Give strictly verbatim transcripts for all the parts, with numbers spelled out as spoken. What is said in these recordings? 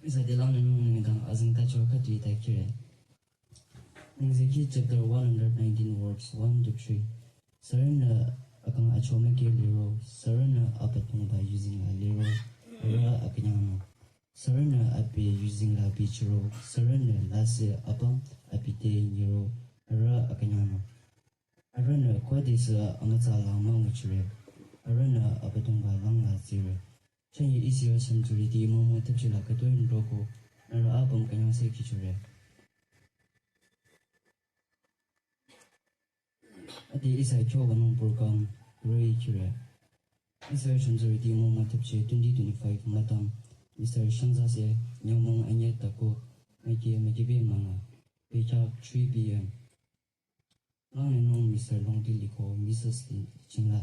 Ihsa te langnünung nengdang azengtacho khütoi ta kire. Nengsekhi chapter one hundred nineteen, words one to three. Sürünü akang achomüke liro, sürünü Abüdongba yuzeng la liro, arüh akünyangnung. Sürünü abi yuzeng la bichiro, sürünü lasih apüm abi te nyiro, arüh akünyangnung. Arühnü khodesü amütsa la münguchire, arühnü Abüdongba lang la tsire. Chünye Israel shümtsurüti mümo tüpchila khütoi nroko, nührü apüm künyangse khichire. Ade ihsa kyo wünung program roi kire. Israel shümtsurüti mümo tüpchi twenty twenty-five mütang, Mister Shangzase nyümong anyü tako, meki meki be manga, bekya three P M. Langnünung Mister Longdi Liko, Missus Li Chingla.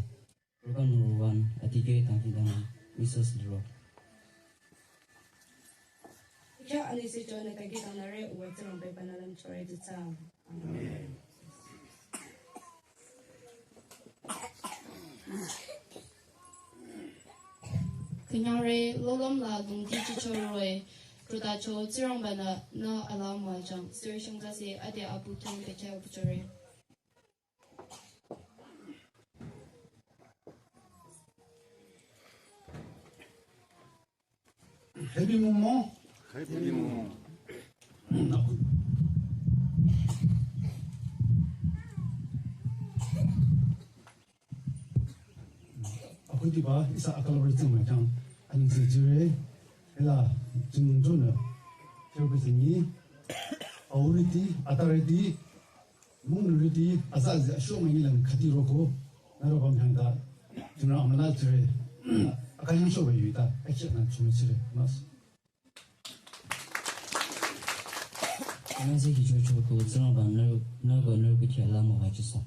Program number one, adikeh dangkhidangnang, Missus Liro. Kya anisi chonü dangkhidangnangre, uwa Tsingrangba nü lümchore tu tsang. Amen. Künyangre lolüm la lungdi chichoroe, trutacho Tsingrangba-nü nü ala müwajüng, sürü shangtase ade apu thong bekya apu chore. Happy Momo. Happy Momo. Akhudiba ihsa akalori tsingmai chang anisi jire, hila jinung jonü, therbi tsingi, auriti, atariti, mungnüriti, azazi ashomüngi lang khati roko, nührü bam hangda, jinung amüla jire, akayang shoba yuta, action na chumüchire, mas. Anisi kicho choko, Tsingrangba nü, nührü, nührü kuthya la müwajüsü.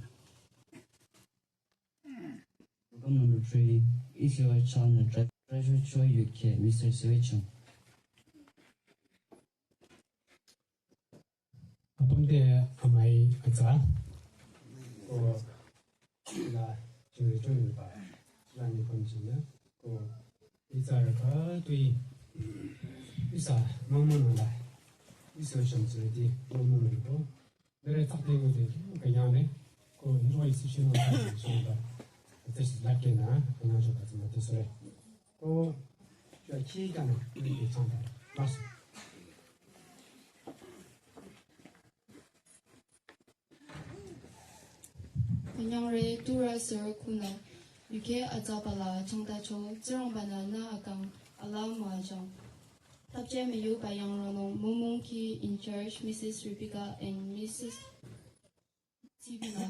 Program number three, Israel Chan, Tre-, Treasure Choi Youth Care, Mister Sui Chang. Apüm te amai atsa. Ko la chiri chiri ba. La ni pun chiri. Ko itsa raka tui. Ihsa mama nala. Ihsa shang chiri di. Mama nala ko. Dere tak de ko de. Kanya ne. Ko ni roi si shi no ta shi da. Tes la ke na. Kanya jo ta ma te sore. Ko ya ki kana. Ni ke chang da. Mas. Künyangre turü sürü kunü, yuke atsaba la changtacho, Tsingrangba-nü nü akang ala müwajüng. Tapche müyuba yang ronung, mumung ki in charge, Missus Rebecca and Missus Sibila.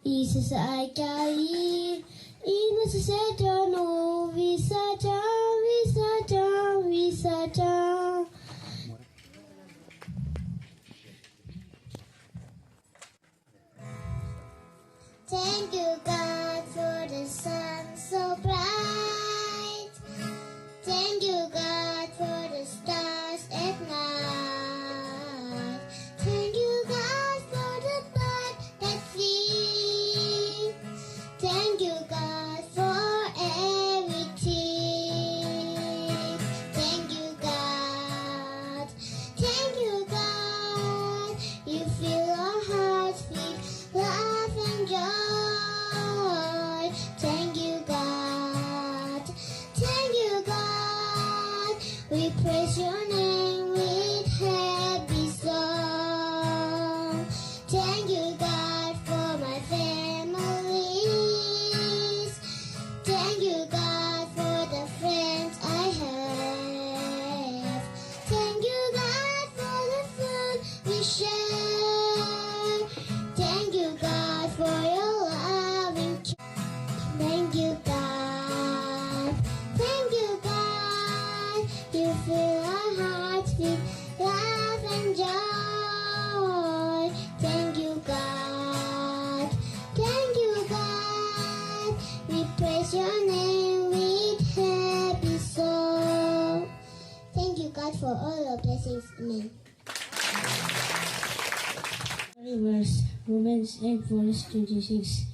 Ihnü süsü akyah, ihnü süsü dano, visa jang, visa jang, visa jang. Thank you, God, for the sun so bright. Thank you, God, for the stars at night. Thank you, God, for the bird that flees. Thank you, God, for everything. Thank you, God. Thank you, God. You fill our hearts with love and joy. Thank you, God. Thank you, God. We praise your name with happy song. Thank you, God, for my families. Thank you, God, for the friends I have. Thank you, God, for the fun we share. Thank you, God, for your loving care. Thank you, God. Thank you, God. You fill our hearts with love and joy. Thank you, God. Thank you, God. We praise your name with happy song. Thank you, God, for all your blessings. Amen. Verse, Romans eight, verse twenty-six.